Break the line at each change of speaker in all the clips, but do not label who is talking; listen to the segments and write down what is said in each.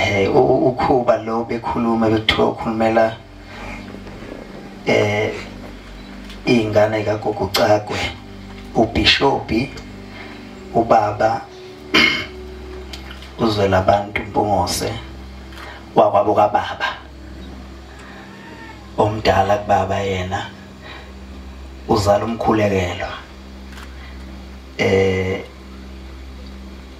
Ukhuba lo bekhuluma bekuthiwa ukhulumela ingane kaGogo Cagwe, uBishophi, ubaba uZwelabantu Mpungose wakwabo kababa omdala kubaba, yena uzala umkhulekelwa.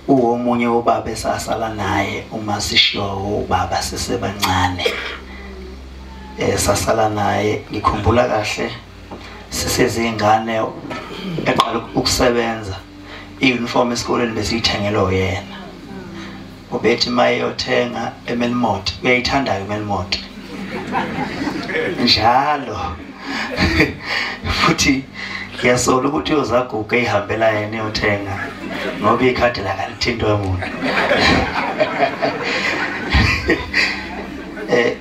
Uwomunye ubaba esasala naye uma sishiwo ubaba sisebancane. Sasala naye, ngikhumbula kahle sisezingane eqala ukusebenza, i-uniform esikoleni besiyithengelwa yena. Ubethi mayeyothenga eMelmoth, uyayithanda eMelmoth njalo futhi ngiyasola ukuthi uyozaguga eyihambela yena eyothenga ngoba ikhadi lakalithintwa umuntu.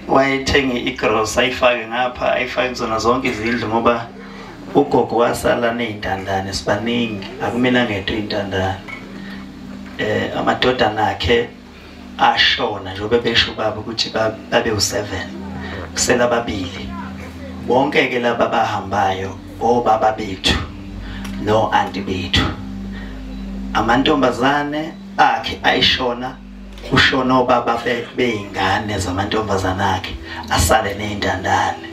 Wayethenga igrosa ayifake ngapha, ayifake kuzona zonke izindlu ngoba ugogo wasala nezintandane sibaningi, akumina ngedwa intandane. Amadodana akhe ashona njengoba besho baba ukuthi babe u7, kusela ababili. Bonke ke laba bahambayo obaba bethu no anti bethu. Amantombazane akhe ayishona, ushona obaba beingane zamantombazane akhe asale nezintandane.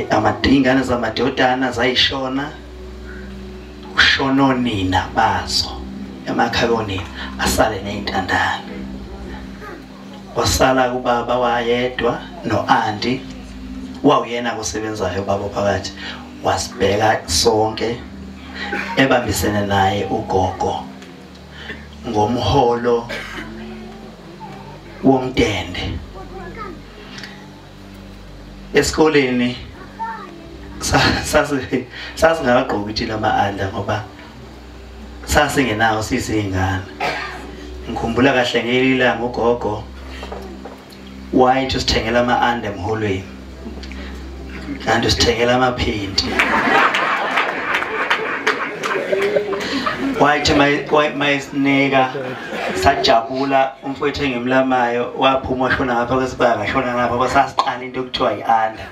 Amadingane zamadodana zayishona, ushona nina bazo emakhaya onina asale nezintandane. Wasala kubaba wayedwa no anti wawuyena kusebenzayo baba phakathi, wasibheka sonke ebambisene naye ugogo ngomholo womdende. Esikoleni sasingakagqoki thina ama-anda ngoba sasingenawo sisiyingane. Ngikhumbula kahle ngelilanga ugogo wayethi usithengela ama-anda emholweni, kanti usithengela amaphindi. Wayethi mayisinika sajabula, umfowethu engimlamayo waphuma washona ngapha kwesibaya, ngashona ngapha ngoba sasiqala into okuthiwa i-anda.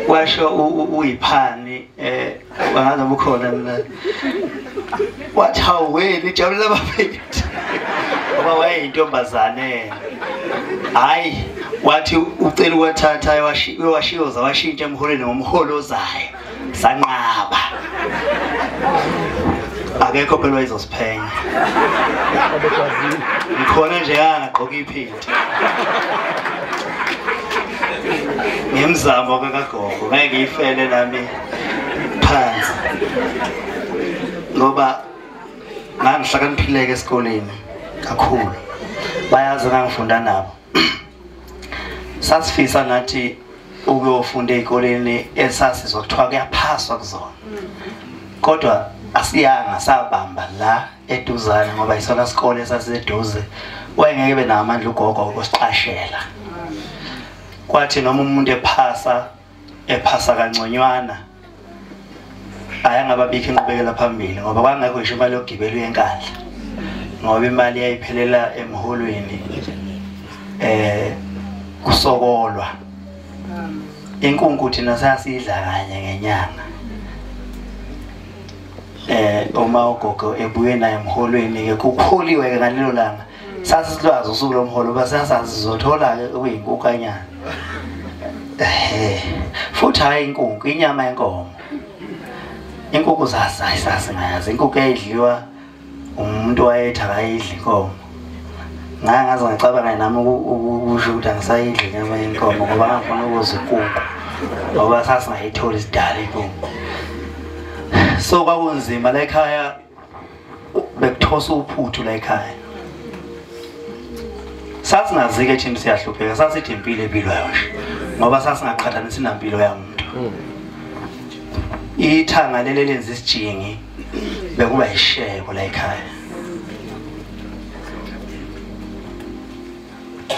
Washo uyiphani, angazi noma ukhona mina, wathi hawu wena ijabulela amaphindi ngoba wayeyintombazane. Hhayi, wathi ucela ukwathatha uyowashiyoza washintsha emholweni ngomholo ozayo, sanqaba. Akekho phela wayezosiphenya. Ngikhona nje angagqoka iphindi ngemzamo kagogo, ngeke ngiyifele nami phansi ngoba ngangihlakaniphileke esikoleni kakhulu, bayazi ngangifunda nabo. Sasifisa nathi ukuyofunda ezikoleni esasizwa kuthiwa kuyaphaswa kuzona, kodwa asiyanga, sabamba la eduzane ngoba isona sikole esasiseduze. Wayengeke benamandla ugogo ukusiqashela. Kwathi noma umuntu ephasa kangconywana ayangababikho inqubekela phambili ngoba kwangekho ngisho imali yokugibela uye eNkandla ngoba imali yayiphelela emholweni. Kusokolwa inkunku thina sasidla kanye ngenyanga. Uma ugogo ebuye naye emholweni ke kukholiwe ke ngalelo langa, sasisilwazi usuku lomholo basasazi sizothola ke okuyinkukanyana. Futhi hayi inkunku, inyama yenkomo. Inkukhu sasingayazi, inkukhu eyidliwa umuntu wayethi akayidli inkomo. Ngaze ngacabanga nami ukusho ukuthi angisayidli inyama yenkomo ngoba ngangifuna ukuzwa inkukhu ngoba sasingayitholi isidala inkukhu. So kwakunzima la ekhaya, bekuthosa uphuthu la ekhaya. Sasingazi-ke thina siyahlupheka, sasithi impilo empilwayo nje ngoba sasingaqhathanisi nampilo yamuntu. Ithanga leli lenza isijingi bekuba ishebo la ekhaya.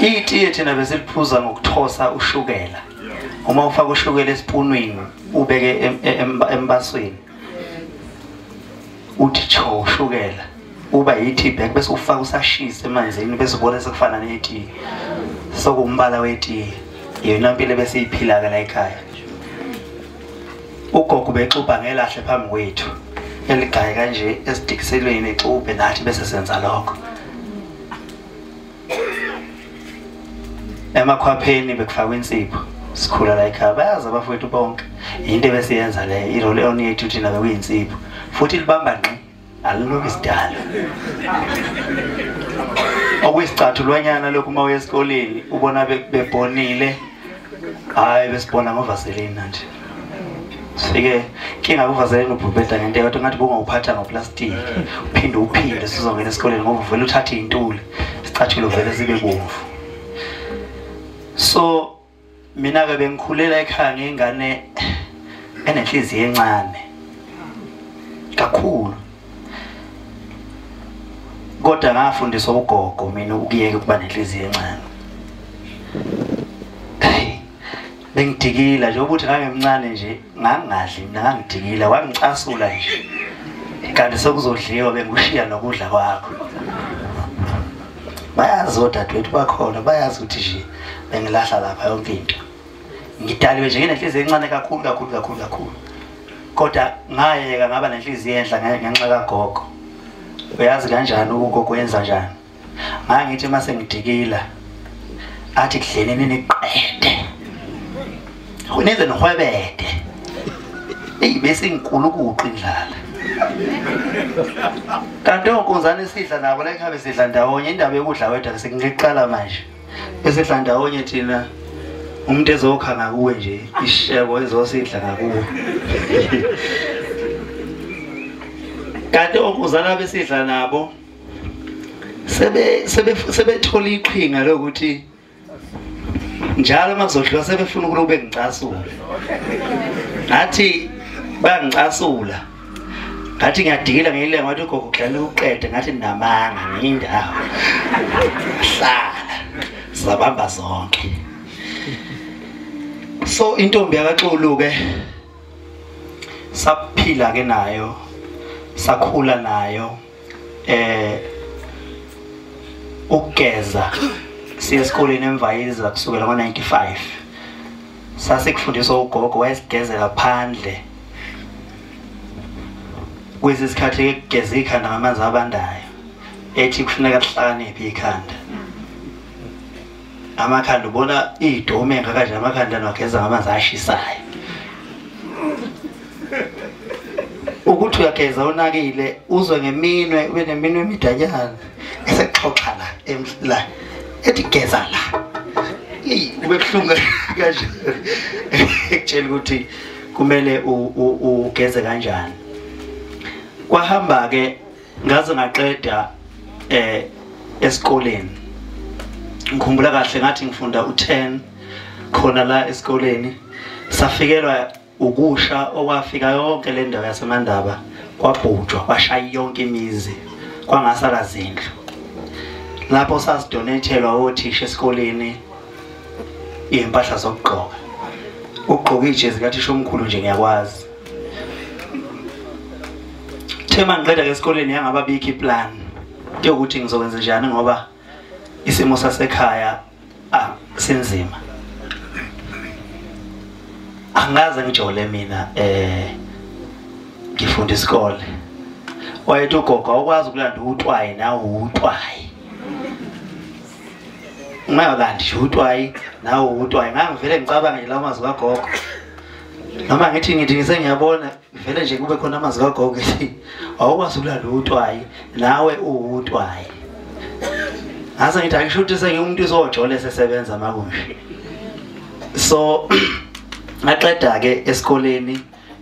Itiye thina besiliphuza ngokuthosa ushukela. Uma ufaka ushukela esipunwini ubeke embasweni uthi cho ushukela, Uba yi-tea bag bese ufaka usashisa emanzini bese ubona sekufana ne-tea. Sokumbala we-tea. Yona impilo bese iphila ke la ekhaya. Ugogo bexubha ngelahle phambi kwethu. Eligaye kanje esidikiselweni exubhe nathi bese senza lokho. Emakhwapheni bekufakwa insipho. Sikhula la ekhaya bayazi abafowethu bonke. Into ebesiyenza le i-roll on yethu thina bekuyinsipho. Futhi libamba ngqi alinuki isidalo. Okuyisicathulwanyana lokhu uma uya esikoleni ubona bebonile, hayi besibona ngovaseline nje. Sifike inkinga kuvaseline ubhubheda ngento kodwa ngathi bungawuphatha ngoplastic uphinde uphinde sizongena esikoleni ngoba uvele uthathe intuli isicathulo vele sibe bomvu. So mina ke bengikhulela ekhaya ngengane enenhliziyo encane kakhulu. Kodwa ngafundiswa ugogo mina ukuyeka ukuba nenhliziyo encane. Bengidikila nje ukuthi ngangimncane nje ngangadli mina ngangidikila wangicasula nje. Kanti sekuzodliwa bengushiya nokudla kwakho. Bayazi odadewethu bakhona bayazi ukuthi nje bengilahla lapha yonke into. Ngidaliwe nje nginenhliziyo encane kakhulu kakhulu kakhulu kakhulu. Kodwa ngayeka ngaba nenhliziyo enhla ngenxa kagogo. Uyazi kanjani ugogo wenza njani? Ngangithi mase ngidikila athi kudleleni niqede. Nize nihwebede. Eyi bese nginkulukuqa indlala. Kanti onkunzane sidla nabo la ekhaya sidla ndawonye indaba yokudla wedwa sengiqala manje. Esidla ndawonye thina umuntu ezokha ngakuwe nje ishebo ezosidla ngakuwe. Kanti onkuzana besidla nabo sebethola iqhinga lokuthi njalo makuzodliwa sebefuna ukuba bengicasula. Ngathi bayangicasula. Ngathi ngiyadikila ngiyile ngathi ugogo kudlala uqede ngathi namanga ngindawo. Hlala sabamba zonke. So intombi yakaXulu ke saphila ke nayo sakhula nayo ukugeza siye esikoleni eMvayiza kusukela ngo-95. Sasikufundiswa ugogo wayesigezela phandle. Kwesikhathi ekugeza ikhanda ngamanzi abandayo ethi kufuneka lihlakaniphe ikhanda. Amakhanda ubona idome kanje amakhanda nogeza ngamanzi ashisayo. Ukuthi uyageza unakile uzwe ngeminwe ube neminwe emidanyana esexoxa la la ethi geza la. Hey ube buhlungu kanje ekutshela ukuthi kumele ugeze kanjani. Kwahamba ke ngaze ngaqeda esikoleni. Ngikhumbula kahle ngathi ngifunda u10 khona la esikoleni. Safikelwa ukusha okwafika yonke le ndawo yaseMandaba kwabhujwa kwashaya yonke imizi kwangasala zindlu. Lapho sasidonathelwa othisha esikoleni impahla zokugqoka. Ukugqoka ijezi kathisha omkhulu nje ngiyakwazi. Thema ngiqeda ke esikoleni yangababikho iplan yokuthi ngizokwenza njani ngoba isimo sasekhaya sinzima. Angaze ngijole mina ngifunda isikole. Wayethi ugogo awukwazi ukulanda utwayi nawe utwayi. Ungayolanda nje utwayi nawe utwayi. Ngangivele ngicabanga nje lawo mazwi kagogo. Noma ngithi ngisengiyabona vele nje kube khona amazwi kagogo ethi awukwazi ukulanda utwayi nawe uwutwayi. Ngase ngithi angisho ukuthi sengiwumuntu uzojole sesebenza makusho. So ngaqeda ke esikoleni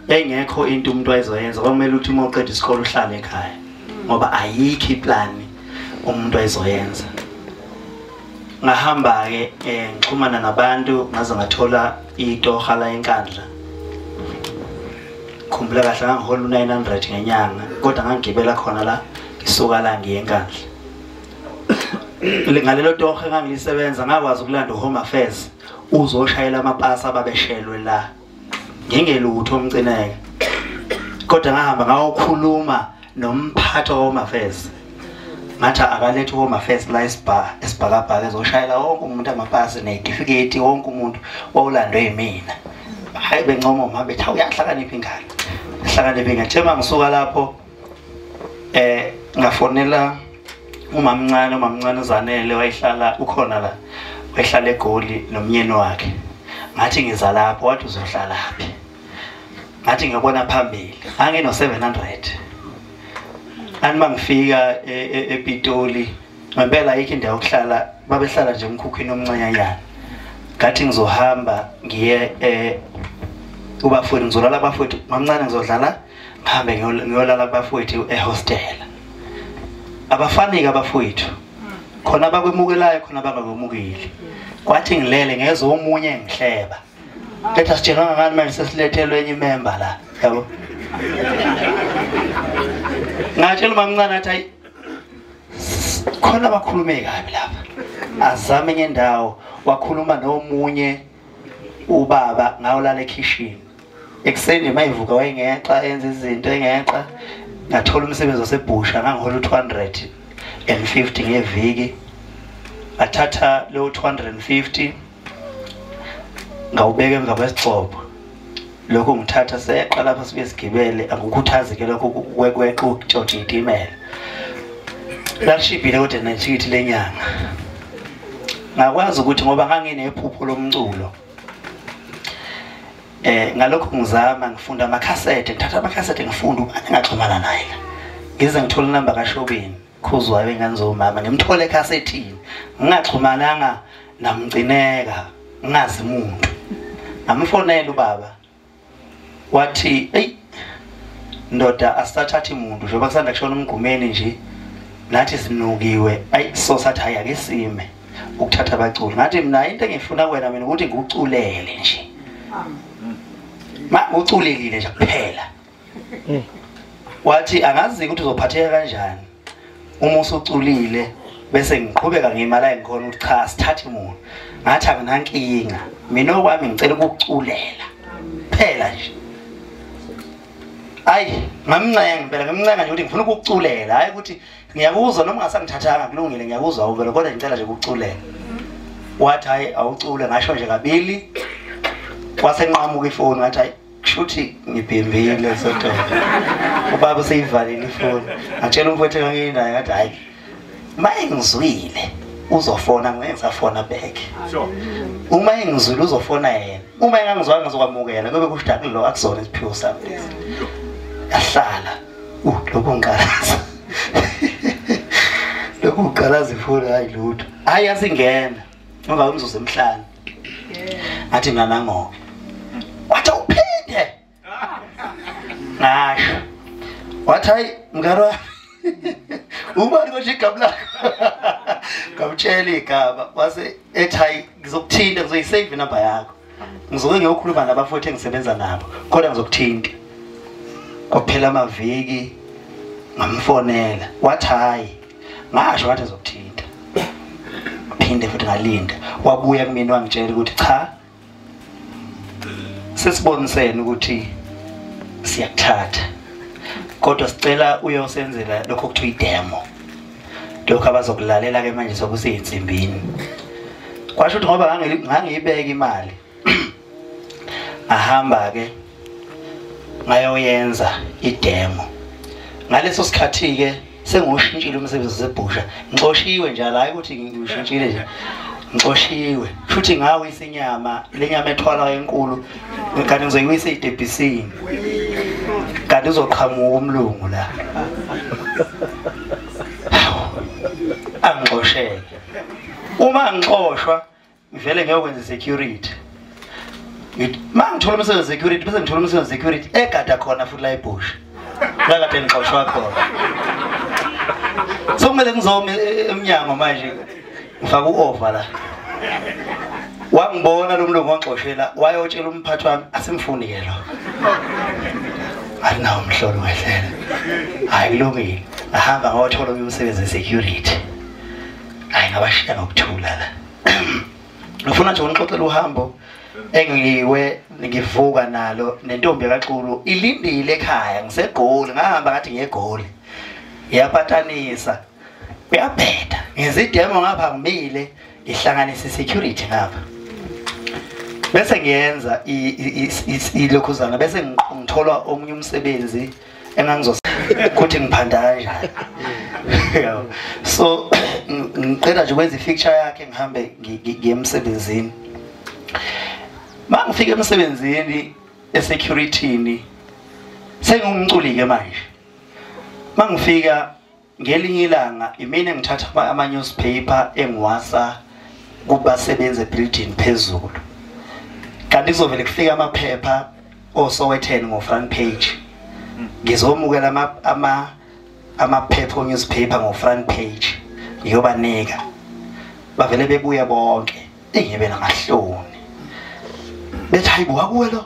yayingekho into umuntu ayizoyenza kwakumele ukuthi uma uqeda isikole uhlale ekhaya ngoba ayikho iplan umuntu ayizoyenza. Ngahamba ke ngixhumana nabantu ngaze ngathola itoha la eNkandla. Khumbula kahle ngangihola u900 ngenyanga kodwa ngangigibela khona la ngisuka la ngiye eNkandla. Ngalelo toha engangilisebenza ngakwazi ukulanda uHome Affairs uzoshayela amapasi ababeshelwe la ngingelutho umcineke. Kodwa ngahamba ngayokhuluma nomphathi wa Home Affairs. Ngathi akalethe home affairs la esibhakabhaka ezoshayela wonke umuntu amapasi nezitifiketi, wonke umuntu owulandwe yimina. Hayi bencoma uma bethi uyahlakanipha ingane. Hlakanipha ingane. Thema ngisuka lapho ngafonela umamncane uZanele, wayehlala ukhona la, wayehlala eGoli nomnyeni wakhe. Ngathi ngiza lapho, wathi uzohlala phi? Ngathi ngiyobona phambili. Ngangino 700. Ani mangifika ePitoli, ngempela ayikho indawo yokuhlala, babehlala nje emkhukhwini omncanyanyana. Ngathi ngizohamba ngiye kubafowethu, ngizolala kubafowethu, mamncane ngizodlala, ngihambe ngiyolala kubafowethu ehostel. Abafanike abafowethu, khona abakwemukelayo khona abangakwemukeli. Kwathi ngilele ngezwe omunye ngihleba, ethi asitshelwanga ngani manje sesilethelwe enye imember la, yabo. Ngatshela umamncane athi hayi khona abakhulume kabi lapha, azame enye indawo. Wakhuluma nomunye ubaba ngawulala ekhishini. Ekuseni mayivuka wayengeqa enza izinto engeqa. Ngathola umsebenzi wasebhusha, ngangihola u250 ngeviki. Ngathatha lo 250 ngawubeka emva kwesigcobo. Lokho ngithatha seqa lapha sibe sigibele, angikukhuthazi ke lokho kwekweqa ukutshontsha itimela. Lashibhile kodwa nethikithi lenyanga. Ngakwazi ukuthi ngoba nganginephupho lomculo, ngalokho ngizama ngifunda amakhasethe, ngithatha amakhasethe ngifunda ubani engaxhumana naye la. Ngize ngithola inamba kaShobeni Khuzwayo ingane zomama, ngimthole ekhasethini. Ngingaxhumananga namgcineka, ngingazi umuntu. Ngamfonela ubaba, wathi hey ndoda asithatha umuntu njengoba kusanda kushona umgumeni nje, nathi sinukiwe, ayi so sathi hayi ake sime ukuthatha abaculi. Ngathi mina into engifuna kuwena mina ukuthi ngikuculele nje. Ma uculelile nje kuphela. Wathi angazi ukuthi uzophatheka kanjani uma usuculile, bese ngiqhubeka ngimala engikhona ukuthi cha sithathe umuntu. Ngathi anginankinga mina, okwami ngicela ukuculela phela nje. Ayi ngamncenga impela, ngimncenga nje ukuthi ngifuna ukuculela, hayi ukuthi ngiyakuzwa noma ungasangithathanga kulungile, ngiyakuzwa uvele, kodwa ngicela nje ukuculela. Wathi hayi awucule, ngasho nje kabili, wasenqamuka ifoni. Ngathi hayi kushuthi ngibhimbile sodwa, ubaba useyivalile ifoni. Ngatshela umfowethu enganginaye ngathi hayi maye ngizwile uzofona, ngeke ngisafona back. Uma engizwile uzofona yena, uma engangizwanga ngizokwamukela, kube kusho ukuthi lo akusona isiphiwo sami lesi. Yahlala lokho ngiqalaza lokho ngiqalaza ifoni, hayi lutho, hayi yasingena emva kwemizuzu emihlanu. Ngathi mina nangoke, wathi uphinde, ngasho wathi hayi mngani wami ubani konje igama lakho? Ngamtshela igama, wase ethi hayi ngizokuthinta, ngizoyisave inamba yakho, ngizoke ngiyokhuluma nabafowethu engisebenza nabo, kodwa ngizokuthinta. Kwaphela amaviki, ngamfonela, wathi hayi, ngasho ngathi ngizokuthinta. Phinde futhi ngalinda, wabuya kumina wangitshela ukuthi cha sesibonisene ukuthi siyakuthatha, kodwa sicela uyosenzela lokho okuthiwa idemo, lokho abazokulalela ke manje sokuseyinsimbini. Kwasho ukuthi ngoba ngangiyibeka imali, ahamba ke ngayoyenza idemo. Ngaleso sikhathi ke sengiwushintshile umsebenzi wesebhusha, ngixoshiwe njalo, hayi ukuthi ngiwushintshile nje, ngixoshiwe futhi ngawisa inyama, le nyama ethwalwa enkulu, kanti ngizoyiwisa edebhisini, kanti uzoqhamuka umlungu la angixoshele. Uma ngixoshwa ngivele ngiyokwenza security. Ngithi ma ngithola umsebenzi security, bese ngithola umsebenzi security egada khona futhi la eBush, la kade ngixoshwa khona. Sokumele ngizome emnyango manje ngifaka uover la. Wangibona lo mlungu wangixoshela, wayotshela umphathi wami asimfuni ke lo. Alinawo umhlolo wehlela. Hayi kulungile, ahamba ngawathola umsebenzi security. Hayi ngabashiya ngokuthula la. Ngifuna nje unixoxela uhambo engiwe ngivuka nalo nentombi kaXulu ilindile ekhaya, ngiseGoli, ngahamba ngathi ngiye eGoli. Iyapatanisa. Uyabheda. Ngenza idemo ngapha ngimile ihlanganise security ngapha. Bese ngiyenza ilokhuzana bese ngithola omunye umsebenzi engangizos ukuthi ngiphanda kanjani. So ngiqeda nje kwenza i-picture yakhe ngihambe ngiye emsebenzini. Mangifika emsebenzini esecurityini sengumculi ke manje. Mangifika ngelinye ilanga imina ngithatha ama newspaper engiwasa kubasebenze building phezulu. Kanti kuzovele kufika amaphepha oSowetan ngo front page. Ngizomukela amaphepha newspaper ngo front page ngiyobanika. Bavele bebuya bonke ingibe namahloni. Bethi hayibo akuwe lo.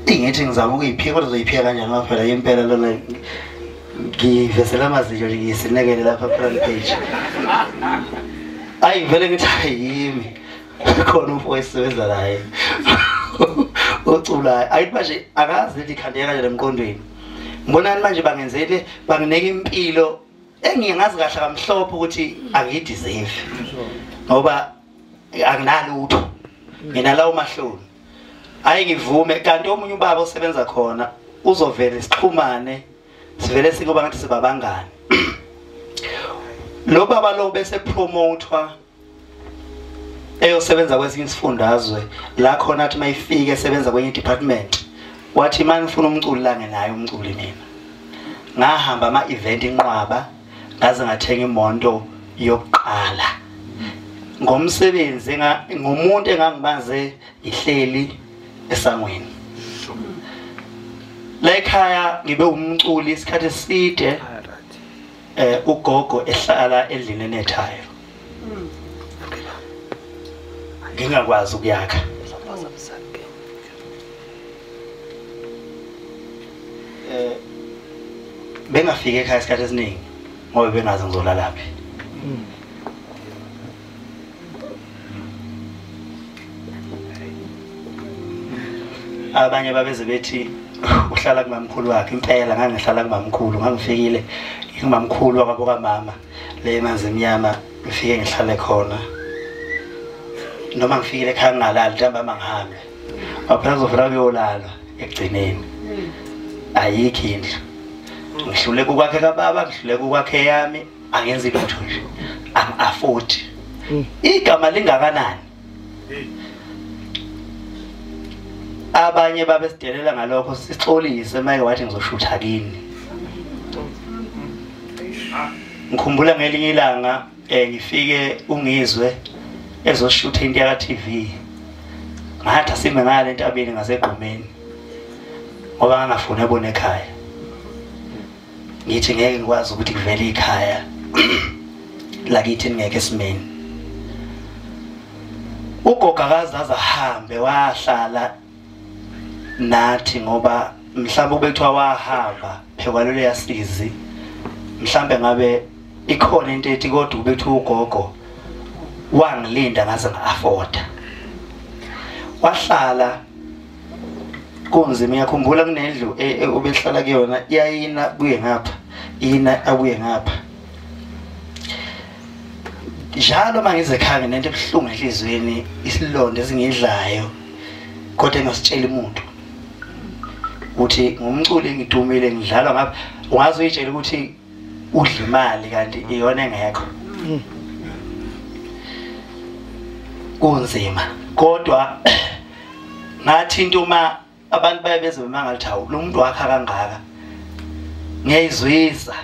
Ingithi ngizama ukuyiphika kodwa uzoyiphika kanjani ngoba phela impela lona ngivezela amazinyo nje ngisinekele lapha front page. Ayi vele ngithi ayimi. Khona umfo osebenza la oculayo ayithi manje akazi lethi ikhandeka kanjani emqondweni. Ngibonani manje bangenzele bangineka impilo engingazi kahle kamhlophe ukuthi angiyideserve ngoba anginalutho nginalawo mahloni. Ayi ngivume kanti omunye ubaba osebenza khona uzovela sixhumane sivele sikuba ngathi sibabangani. Lo baba lo bese promotwa eyosebenza kwesinye isifundazwe la khona athi mayifike esebenza kwenye department wathi manje ngifuna umculi la ngenayo umculi mina. Ngahamba ama event inqwaba ngaze ngathenga imoto yokuqala ngomsebenzi ngomuntu engangibaze ihleli esangweni. La ekhaya ngibe umculi isikhathi eside ugogo ehlala endlini enethayo. Ngingakwazi ukuyakha. Bengafika ekhaya isikhathi esiningi ngoba bengazi ngizolalaphi. Abanye babeze bethi uhlala kumamkhulu wakhe. Impela ngangihlala kumamkhulu, ngangifikile ngimamkhulu wakwabo kamama le manzi emnyama ngifike ngihlale khona. Noma ngifikile ekhaya ngingalali ntambama ngihambe. Waphela kuzovela kuyolala ekugcineni. Ayikho indlu. Ngihluleka ukwakhe kababa, ngihluleka ukwakhe yami, angenzi lutho nje. Angi-afford. Igama lingakanani? Abanye babesidelela ngalokho sixolise manje wathi ngizoshutha kini. Ngikhumbula ngelinye ilanga ngifike ungizwe ezoshutha into yaka TV. Ngathi asime ngale entabeni ngasegqumeni ngoba ngangafuni ebone ekhaya. Ngithi ngeke ngikwazi ukuthi kuvele ikhaya lakithi ngeke esimeni. Ugogo akaze ahambe wahlala nathi ngoba mhlawumbe ubethiwa wahamba phekwalelo yasizi mhlawumbe ngabe ikhona into ethi kodwa ubethiwa ugogo wangilinda ngaze nga-afforda. Wahlala kunzima. Ngiyakhumbula kunendlu obehlala kuyona iyayina buye ngapha ina abuye ngapha. Njalo mangize ekhaya nginento ebuhlungu enhlizweni, isilonda esingidlayo kodwa engasitsheli umuntu ukuthi ngumculi ngidumile ngidlala ngapha. Ungaze uyitshele ukuthi udla imali kanti iyona engekho. Kunzima kodwa ngathi into uma abantu baye beze bemangalithi hawu lo muntu wakha kangaka ngiyayizwisa.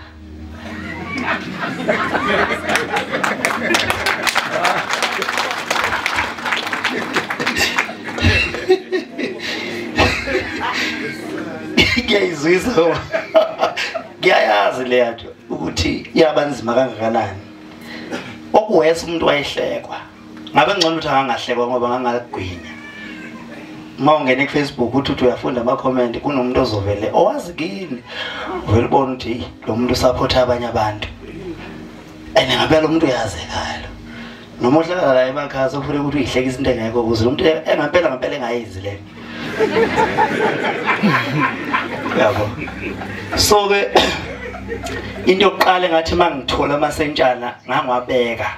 Ngiyayizwisa ngiyayazi le nto ukuthi iyabanzima kangakanani. Okuwesa umuntu wayehlekwa ngabe ngcono ukuthi angangahlekwa ngoba ngangagwinya. Uma ungena ku-Facebook uthi uyafunda ama-comment kunomuntu ozovele owazi kini uvele ubone ukuthi lo muntu usaphotha abanye abantu and ngabe lo muntu uyazekala. Noma uhlala la emakhaya sofuna ukuthi uyihlekise into engekho ukuze lo muntu engampela ngempela engayizi le. Yabo. So ke Into yokuqala ngathi mangithola amasentshana ngangiwabeka,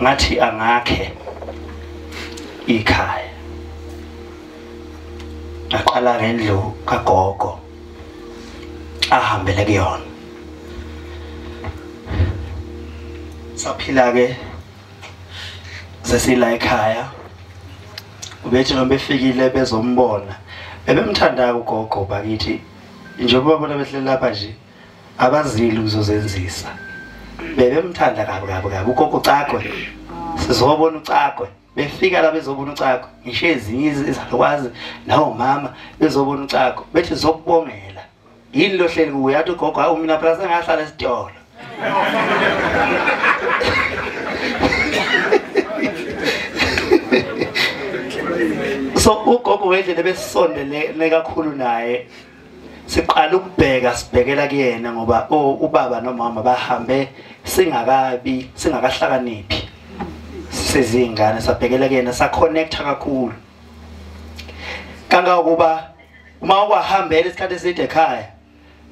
ngathi angakhe ikhaya. Ngaqala ngendlu kagogo ahambele kuyona. Saphila ke sesila ekhaya. Ubethi noma befikile bezombona, bebemthanda ugogo bakithi, njengoba bona behleli lapha nje abazili ukuzozenzisa. Bebemthanda kabi kabi kabi ugogo uCagwe, sizobona uCagwe. Befika la bezobona uCagwe, ngisho ezinye izalukwazi nawo mama bezobona uCagwe, bethi zokubongela yini lo hleli kuye. Athi ugogo, hawu mina phela sengahlala esitolo. So ugogo wendlela besondele kakhulu naye, siqala ukubheka sibhekela kuyena ngoba ubaba nomama bahambe singakabi singakahlakaniphi sezingane, sabhekela kuyena saconnecta kakhulu kangangokuba uma ukwahambela isikhathi eside ekhaya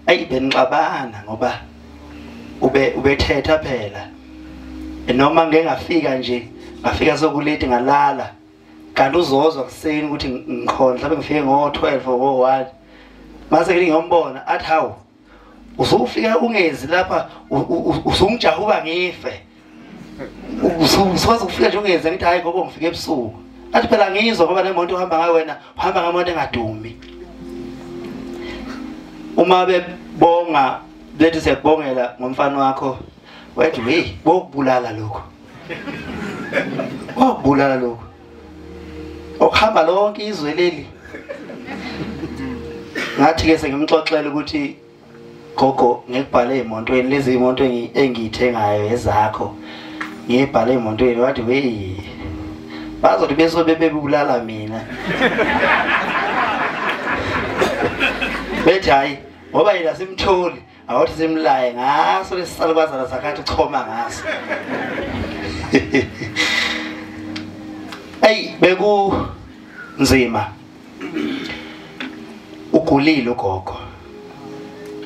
ayi benixabana ngoba ubethetha phela. Noma ngeke ngafika nje, ngafika sokulate ngalala, kanti uzozwa kuseni ukuthi ngikhona, mhlawumbe ngifike ngo-12 or ngo-1. Mase ke ngiyombona athi hawu uzofika ungezi lapha, uzungijahuba ngife, usukwazi ukufika nje ungezi. Ngithi hayi gogo ngifike ebusuku. Athi phela ngizwa ngoba nemoto uhamba ngayo wena uhamba ngemoto engadumi. Uma bebonga bethi siyakubongela ngomfana wakho, wathi hey bokubulala lokho, bokubulala lokho, okuhamba lonke izwe leli. Ngathi ke sengimxoxela ukuthi gogo ngikubhale emontweni, lezi imoto engiyithengayo ezakho ngiyibhale emontweni. Wathi hey bazothi besobe bebulala mina. Bethi hayi ngoba yena simtholi awuthi simlaye ngaso lesisalukwazana sakhathi uchoma ngaso. Ey bekunzima, ugulile ugogo,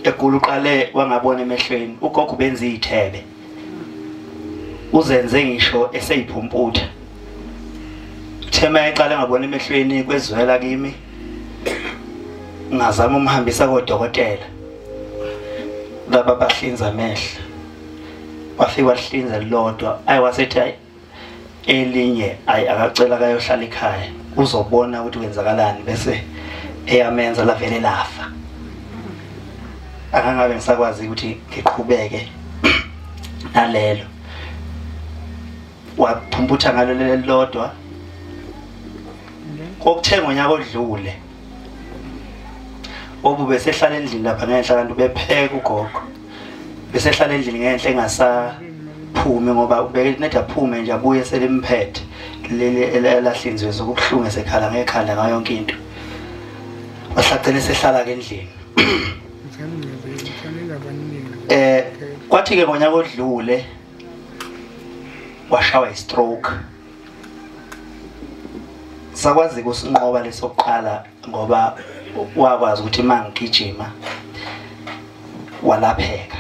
egula uqale wangabona emehlweni. Ugogo benza izithebe, uzenze ngisho eseyiphumputha. Thema eqale ngabona emehlweni kwezwela kimi, ngazama umhambisa kodokotela laba bahlinza amehlo, wafika wahlinza lodwa. Ayi wasethi elinye ayi akacela kayohlala ekhaya uzobona ukuthi kwenzakalani, bese eyamenza lavele lafa. Akangabe ngisakwazi ukuthi ngiqhubeke nalelo. Waphumputha ngalo lelodwa. Kokuthenga ngonyaka odlule obu besehlala endlini lapha ngenhla, kanti bepheka ugogo besehlala endlini ngenhla engasaphumi ngoba ubeke nethi aphume nje abuye selimphethe leli elahlinziwe sokubuhlungu esekhala ngekhanda ngayo yonke into. Wahlagcina sehlala ke endlini. Kwathi ke ngonyaka odlule washawa i-stroke. Sakwazi ukusinqoba lesokuqala ngoba wakwazi ukuthi mangigijima walapheka.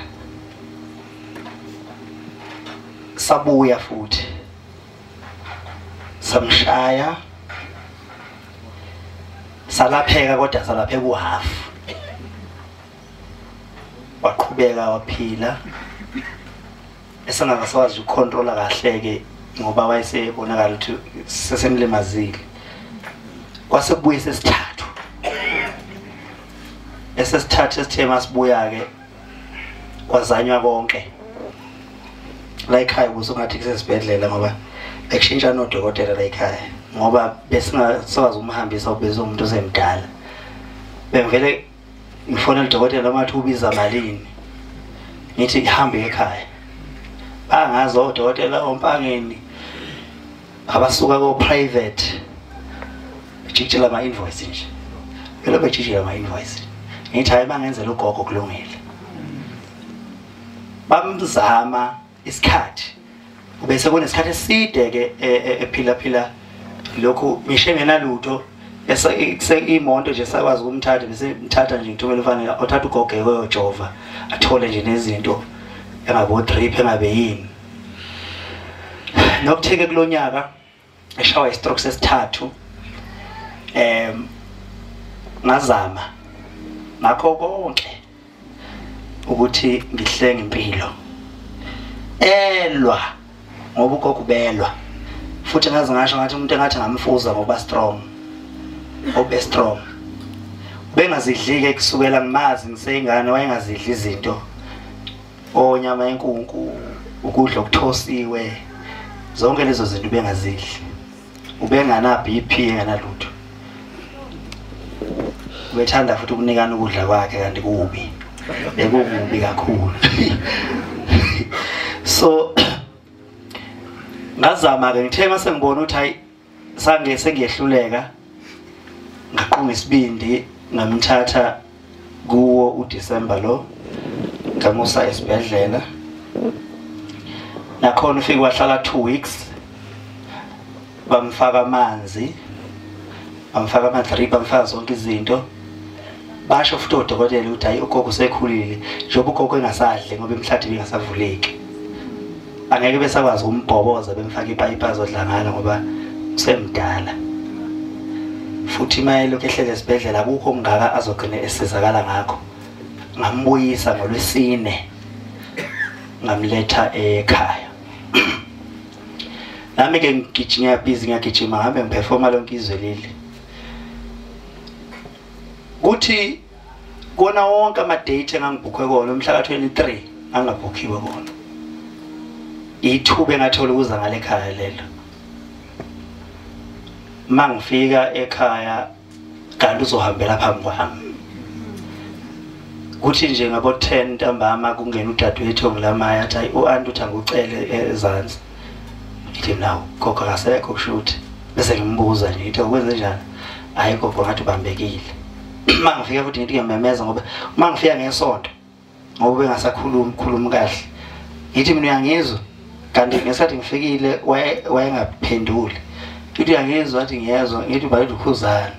Sabuya futhi samshaya salapheka, kodwa salapheka uhalf. Waqhubeka waphila esengakasakwazi ukucontrola kahle ke ngoba wayesebonakala ukuthi sesemlimazile. Kwase kubuye sesithathu, esesithathu esithe masibuya ke kwazanywa konke la ekhaya, kusungathi kusesibhedlela ngoba bekushintsha nodokotela la ekhaya ngoba besingasakwazi umhambisa ubeze umuntu osemdala. Bengivele ngifonela udokotela mathi ubiza malini, ngithi ihambe ekhaya. Bangazi odokotela ompangeni abasuka ko private bejikijela ama invoice nje, phela bejikijela ama invoice. Ngithi hayi bangenzela ugogo kulungile. Bamzama isikhathi, ubese kunesikhathi eside ke ephila phila lokhu ngisho engenalutho, Imoto nje sakwazi ukumthatha bese mthatha nje ngithumela ufanele othatha ugogo eyojova athole nje nezinto engabo drip engabe yini. Nokutheke kulonyaka eshawa istroke sesithathu ngazama ngakho konke ukuthi ngihlenge impilo elwa ngoba ugogo ubelwa futhi ngaze ngasho ngathi umuntu engathi ngamfuza ngoba strong obe strong bengazidlike kusukela ngimazi ngiseyingane wayengazidli izinto onyama yenkunku ukudla okuthosiwe zonke lezo zinto bengazidli ubengana BP enganalutho ubethanda futhi ukunikana ukudla kwakhe kanti kubi bekukubi kakhulu. So ngazama ke ngithe mase ngibona ukuthi hayi sange sengiyehluleka ngaqunga isibindi ngamthatha kuwo uDecember lo ngamusa esibhedlela. Nakhona ufike wahlala 2 weeks bamfaka amanzi bamfaka ama-drip bamfaka zonke izinto. Basho futhi odokotela ukuthi hayi ugogo usekhulile njengoba ugogo engasadli ngoba imhlathi ibingasavuleki angeke besakwazi ukumbhoboza bemfaka ipayipi azodla ngalo ngoba usemdala futhi maye lokhu ehlele esibhedlela akukho okungaka azogcina esizakala ngakho. Ngambuyisa ngolwesine ngamletha ekhaya. Nami ke ngigijima busy ngiyagijima ngihambe ngiperforma lonke izwe leli. Kuthi kona wonke ama date engangibhukhwe kona umhla ka23 angabhukhiwe kona. Ithuba engathola ukuza ngale ekhaya lelo. Mangifika ekhaya kanti uzohambela phambi kwami. Kuthi nje ngabo 10 ntambama kungena udadewethu ngilamaya athi hayi uanti uthi angikucele ezansi. Ngithi nawo gogo akasekho kushuthi bese ngimbuza nje ngithi ukwenze njani hayi gogo ngathi ubambekile. Mangifika futhi ngithi ngiyamemeza ngoba mangifika ngesonto ngoba bengasakhulumi khuluma kahle ngithi mina uyangizwa kanti ngesikhathi ngifikile wayengaphenduli ngithi uyangizwa athi ngiyezwa ngithi ubani ukhuzana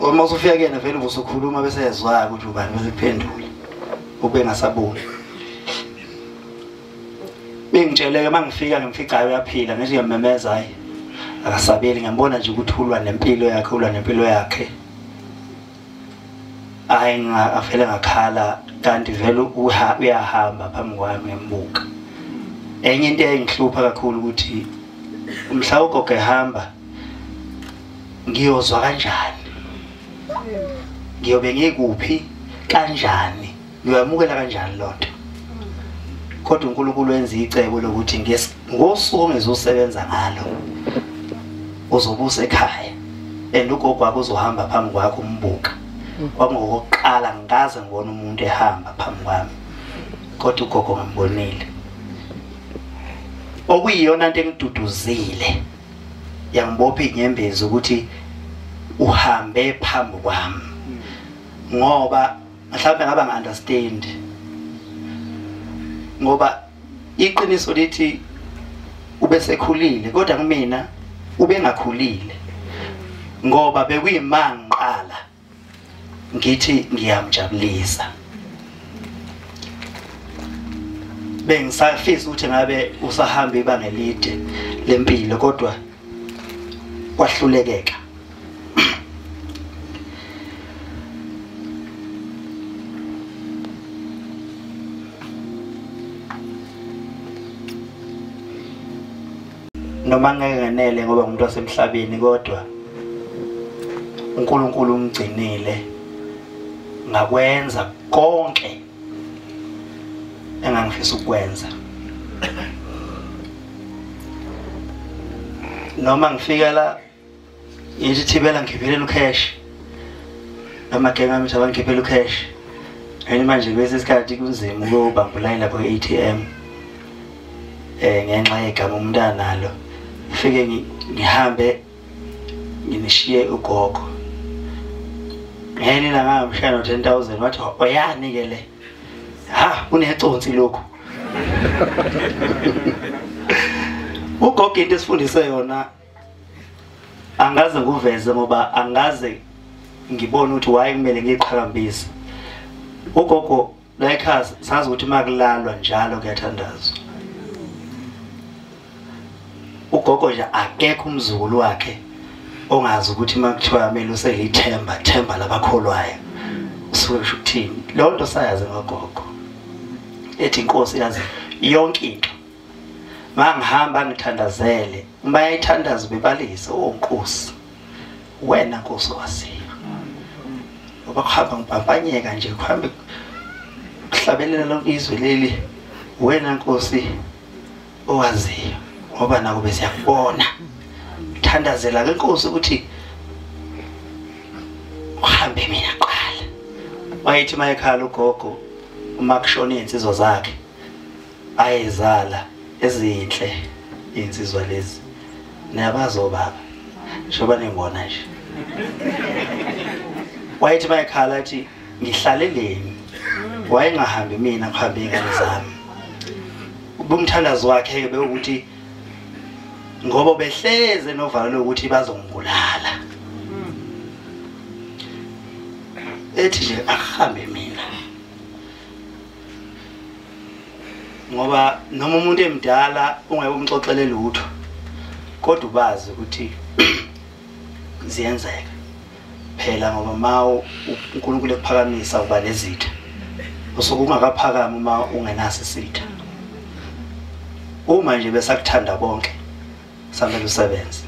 uma usufika kuyena vele ubusukhuluma bese ezwa ukuthi ubani bese kuphendula ube ngasaboni. Bengitsheleke mangifika ngimfica hayi uyaphila ngithi ngiyamemeza hayi akasabeli ngiyambona nje ukuthi ulwa nempilo yakhe ulwa nempilo yakhe. Hayi ngavele ngakhala kanti vele uyahamba phambi kwami ngiyambuka. Enye into engihlupha kakhulu ukuthi umhla ugogo ehamba ngiyozwa kanjani ngiyobe ngikuphi kanjani ngiyamukela kanjani lonto. Kodwa uNkulunkulu wenza icebo lokuthi ngosuku ngizosebenza ngalo uzobusa ekhaya and ugogo wakho uzohamba phambi kwakho umbuka. Kwakungokokuqala ngikaze ngibona umuntu ehamba phambi kwami kodwa ugogo ngambonile. Okuyiyona into engiduduzile yangibopha inyembezi ukuthi uhambe phambi kwami ngoba mhlawumbe ngaba ngi-understand ngoba iqiniso lithi ubesekhulile kodwa kumina ubengakhulile ngoba bekuyimangiqala ngithi ngiyamjabulisa. Bengisafisa ukuthi ngabe usahamba ibanga elide lempilo kodwa kwahlulekeka. Noma ngeke ngenele ngoba umuntu wasemhlabeni kodwa uNkulunkulu ungigcinile ngakwenza konke engangifisa ukwenza. Noma ngifika la ngithi thibela ngikhiphele ucash noma ke ngami ukuthi abangikhiphele ucash and manje bese isikhathi kunzima ukubamba line lapho e-ATM ngenxa yegama umuntu analo. Ngifike ngihambe nginishiye ugogo ngene la ngamshaya no 10,000 wathi oyani ke le ha uneconsi lokho. Ugogo into esifundise yona Angaze nguveze ngoba angaze ngibone ukuthi why kumele ngiqhakambise. Ugogo la ekhaya sazi ukuthi makulalwa njalo kuyathandazwa. Ugogo nje akekho umzukulu wakhe ongazi ukuthi makuthiwa kumele uselithemba themba labakholwayo. Usuke kusho ukuthini? Leyo nto sayazi ngogogo. Ethi inkosi yazi yonke into. Mangihamba ngithandazele, uma yayithandaza bebalise, oh Nkosi, wena Nkosi waziyo. Ngoba kuhamba ngipampanyeka nje, kuhambe kuhlabelela lonke izwe leli, wena Nkosi owaziyo, ngoba nakube siyakubona. Thandazela ke Nkosi ukuthi uhambe mina qala. Wayethi mayekhala ugogo uma kushona izinsizwa zakhe ayezala ezinhle insizwa lezi niyabazi obaba njengoba ningibona nje. Wayethi mayekhala athi ngihlaleleni, wayengahambi mina kuhambe ingane zami. Ubumthandazo wakhe ke bewukuthi ngoba behleze novalo lokuthi bazongibulala, ethi nje ahambe mina, ngoba noma umuntu emdala ungeke umxoxele lutho kodwa ubazi ukuthi ziyenzeka phela, ngoba mawu uNkulunkulu ekuphakamisa uba nezitha, usuke ungakaphakami uma ungenaso isitha. Uma nje besakuthanda bonke samele usebenze.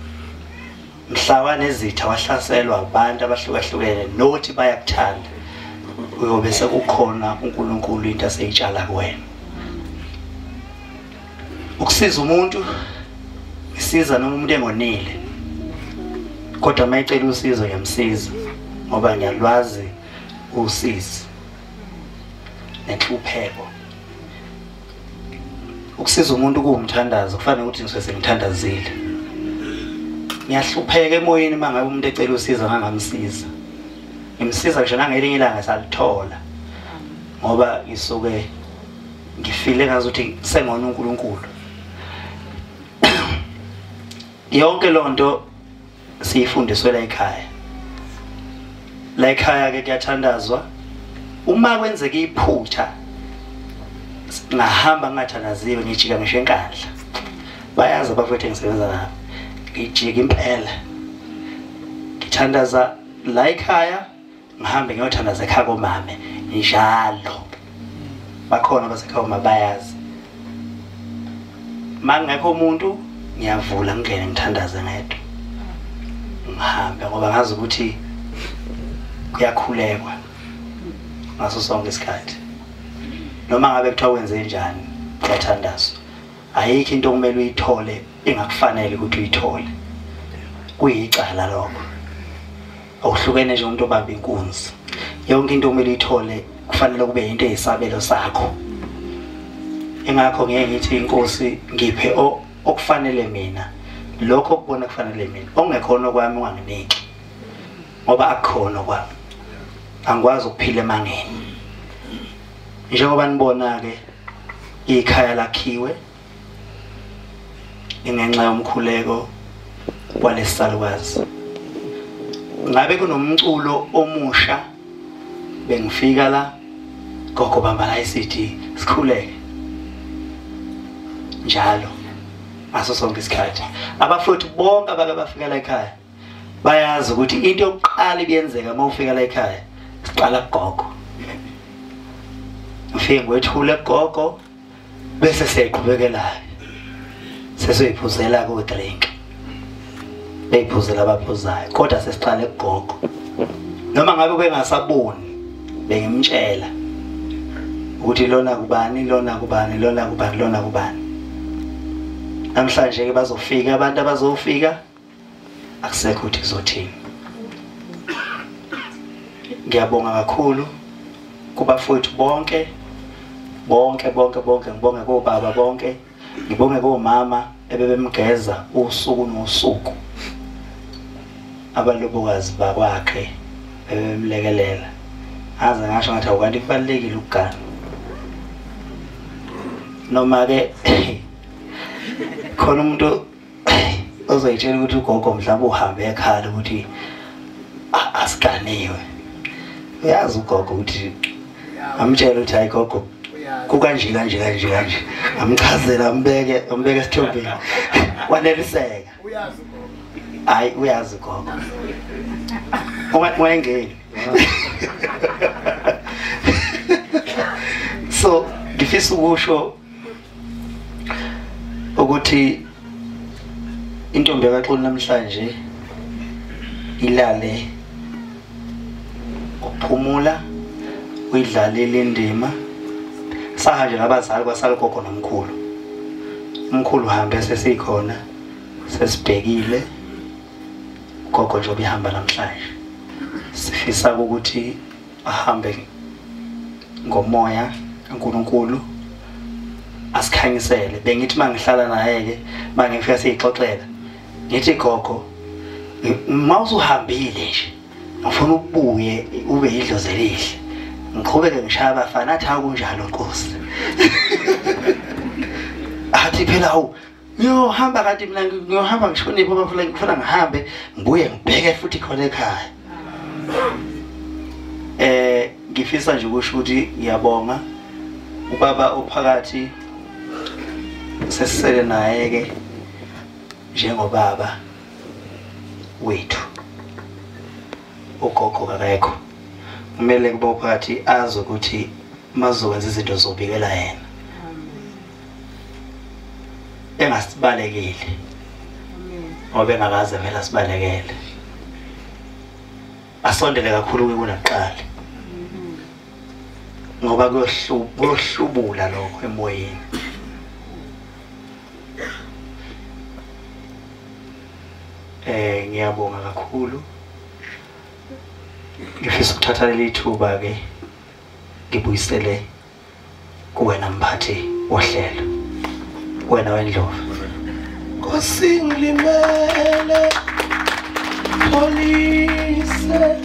Mhla wanezitha wahlaselwa abantu abahlukahlukene nothi bayakuthanda, uyobe sekukhona uNkulunkulu into aseyitshala kuwena. Ukusiza umuntu isiza noma umuntu engonile, kodwa mayicela usizo ngiyamsiza ngoba ngiyalwazi usizi nenhlupheko. Ukusiza umuntu kuwumthandazo, kufanele ukuthi ngisuke sengithandazile. Ngiyahlupheka emoyeni uma ngabe umuntu ecela usizo ngangamsiza, ngimsiza ngisho nangelinye ilanga salithola, ngoba ngisuke ngifile ngazuthi sengona uNkulunkulu. Yonke lonto siyifundiswe la ekhaya. La ekhaya ke kuyathandazwa. Uma kwenzeka iphutha ngahamba ngingathandaziwe, ngijika ngisho enkandla, bayazi abafowethu engisebenza nabo, ngijika impela ngithandaza la ekhaya, ngihambe ngiyothandaza ekhaya komame njalo. Bakhona abasekhaya oma bayazi. Mangekho umuntu ngiyavula ngingene ngithandaze ngedwa, ngihambe, ngoba ngazi ukuthi kuyakhulekwa ngaso sonke isikhathi. Noma ngabe kuthiwa wenze njani kuyathandazwa. Ayikho into okumele uyithole engakufanele ukuthi uyithole, kuyicala lokho. Awuhlukene nje umuntu obamba inkunzi. Yonke into okumele uyithole kufanele kube into eyisabelo sakho. Ingakho ngeke ngithi inkosi ngiphe okufanele mina, lokho okubona kufanele mina, ongekhona kwami unganginiki, ngoba akukhona kwami, angikwazi ukuphila emangeni. Njengoba nibona ke ikhaya lakhiwe ingenxa yomkhuleko kwalesalukazi. Ngabe kunomculo omusha bengifika la gogo bamba la isithi sikhuleke njalo ngaso sonke isikhathi. Abafowethu bonke abake bafika la ekhaya bayazi ukuthi into yokuqala ibiyenzeka uma ufika la ekhaya siqala kugogo. Ngifike ngwethule kugogo bese siyayiqhubekela sesiyiphuzela ku drink, beyiphuzela abaphuzayo, kodwa sesiqale kugogo. Noma ngabe kwengasaboni bengimtshela ukuthi lona kubani, lona kubani, lona kubani, lona kubani. Namhlanje ke bazofika abantu abazofika, akusekho ukuthi kuzothini. Ngiyabonga kakhulu kubafowethu bonke bonke bonke bonke, ngibonge kobaba bonke, ngibonge komama ebebemgeza usuku nosuku, abalobokazi bakwakhe bebemlekelela. Aze ngasho ngathi awukanti kubalulekile ukugana, noma ke khona umuntu Ozoyitshela ukuthi ugogo mhlawumbe uhambe ekhala ukuthi asiganiwe. Uyazi ugogo ukuthi amtshela ukuthi hayi gogo kukanje kanje kanje kanje. Amchazela ambeke esithombeni. Waneliseka.
Uyazi ugogo.
Hayi uyazi ugogo. Ungayengeni. So ngifisa ukusho ukuthi intombi kaXoli namhlanje ilale ukuphumula, uyidlalile indima. Sahanje nabazali kwasala ugogo nomkhulu. Umkhulu uhambe sesikhona sesibhekile ugogo nje obihamba namhlanje. Sifisa ukuthi ahambe ngomoya kaNkulunkulu asikhanyisele. Bengithi mangihlala naye ke mangifika siyixoxela ngithi gogo mawusuhambile nje ngifuna ukubuye ube idlozi elihle ngiqhubeke ngishaya abafana. Athi akunjalo Nkosi. Athi phela awu ngiyohamba kanti mina ngiyohamba ngishoniphi abafuna ngifuna ngihambe ngibuye ngibheke futhi khona ekhaya. Ngifisa nje ukusho ukuthi ngiyabonga ubaba ophakathi sesisele naye ke njengobaba wethu. Ugogo akekho, kumele kube uphakathi azi ukuthi mazokwenza izinto zobikela yena engasibalekile, ngoba engakaze vele asibalekele, asondele kakhulu kunakuqala ngoba kuyohlubula lokho emoyeni. Ngiyabonga kakhulu. Ngifisa ukuthatha leli thuba ke ngibuyisele kuwena mphathi wohlelo, wena wendlovu.
Nkosi ngilimele pholise,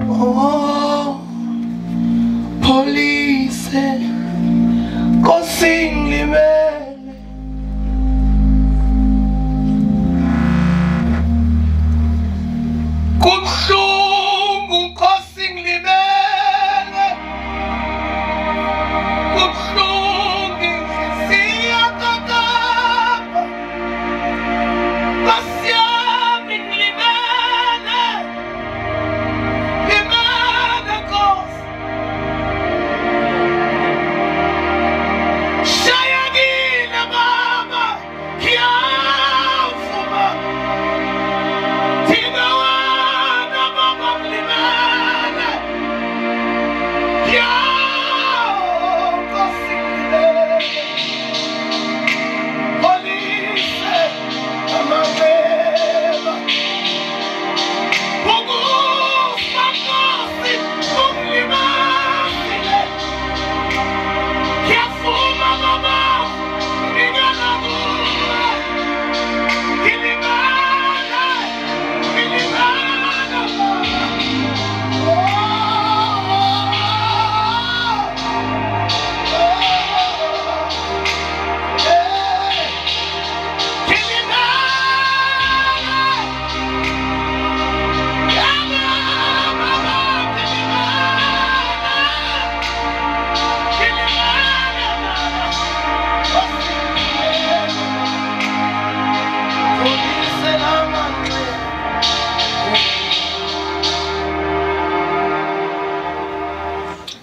oh pholise, Nkosi ngilimele. Kubuhlungu Nkosi ngilimele, kubuhlungu inhliziyo kakapa. Nkosi yami ngilimele, limele Nkosi. Shayakile baba, ngiyavuma. Thina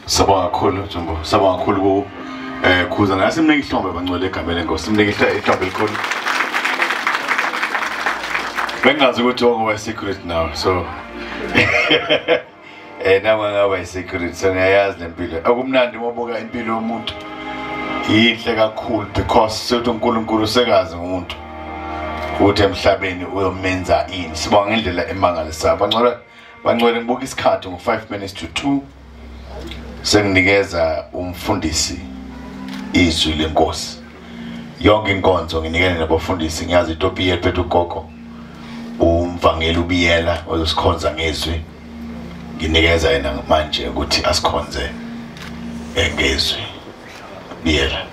Sabonga kakhulu Jumbo, sabonga kakhulu ku Khuza. Ngasimnika ihlombe bangcwele egameni lenkosi, simnike ihlombe elikhulu. Bengazi ukuthi wonke security now, so nami ngaba security, so ngiyayazi lempilo. Akumnandi uma impilo yomuntu yinhle kakhulu because sethi uNkulunkulu sekazi ngomuntu ukuthi emhlabeni uyomenza ini. Sibonga ngendlela emangalisayo. Bangcwele bangcwele, ngibuka isikhathi ngo 1:55. Senginikeza umfundisi izwi lenkosi. Yonke inkonzo nginikele nabafundisi. Ngiyazi itopiya ephethe ugogo umvangeli uBiyela ozosikhonza ngezwi. Nginikeza yena manje ukuthi asikhonze ngezwi. Biyela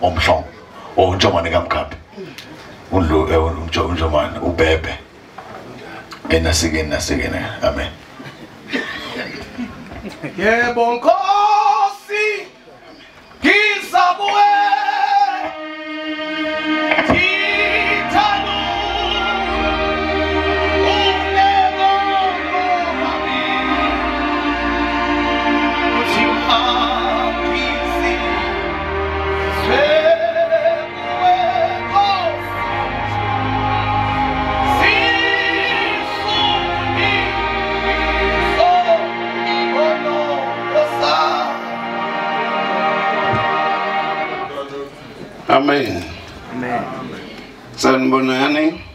omhlongo Oh Njomane kaMkhabi. Undlu uNjomane ubebe. Enasikeni nasikeni. Amen.
Yebo Nkosi ngizakuwe
Amen. Amen. Sanibonani.